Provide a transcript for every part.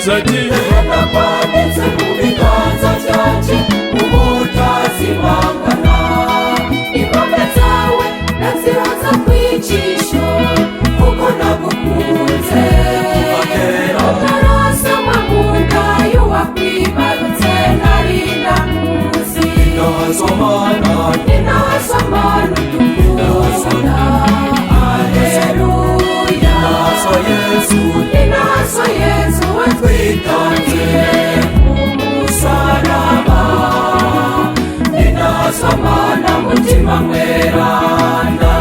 Yagiye Nakwanditse mu biganza byanje ubutazibangana. Impamvu zawe nazihoza kwicisho kuko nagukunze. Kuva kera. Utarasoma mu nda y'uwakwibarutse nari ndakuzi. Ndasomana. Ninasomana udukunda. Aleluya. Ndaso Yesu. Ninaso Yesu watwitangiye umusaraba. Ninasomana mutima mweranda.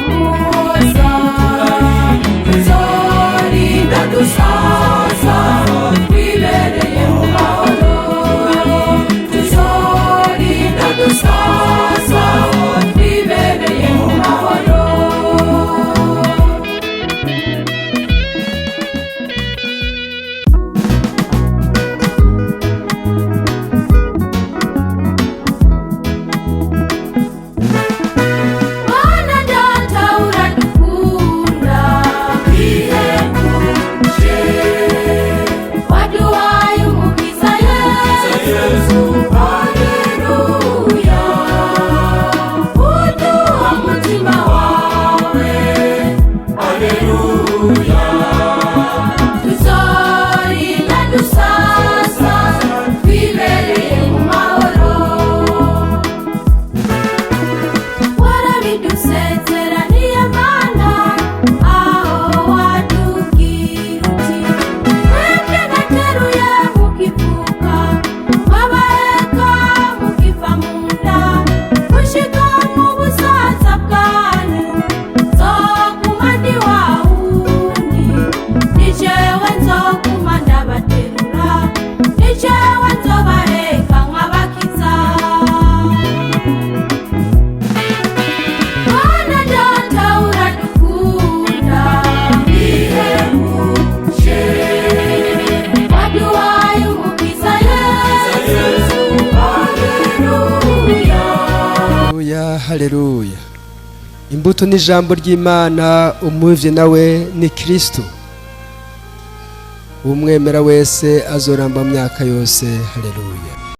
Umuhoza tuzorinda dusaza twibereye mu mahoro. Tuzorinda dusaza twibereye mu mahoro. Mana data uradukunda bihebuje, waduhaye umukiza Yesu. Haleluya, uduha umutima wawe. Aleluya. Tuzorinda dusaza twibereye mu mahoro. Warabidusezeraniye Mana, aho watubwira uti: "Mwebwe nateruye mukivuka, nkabaheka mukiva mu nda, gushika mu busaza bwanyu, nzoguma ndi wa wundi, ni jewe nzoguma ndabaterura, ni jewe nzobaheka nkabakiza." Mana data uradukunda bihebuje, waduhaye umukiza Yesu. Haleluya. Haleluya, haleluya. Imbuto ni ijambo ry'Imana, umuvye nawe ni Kristo. Umwemera wese azoramba mu myaka yose. Haleluya.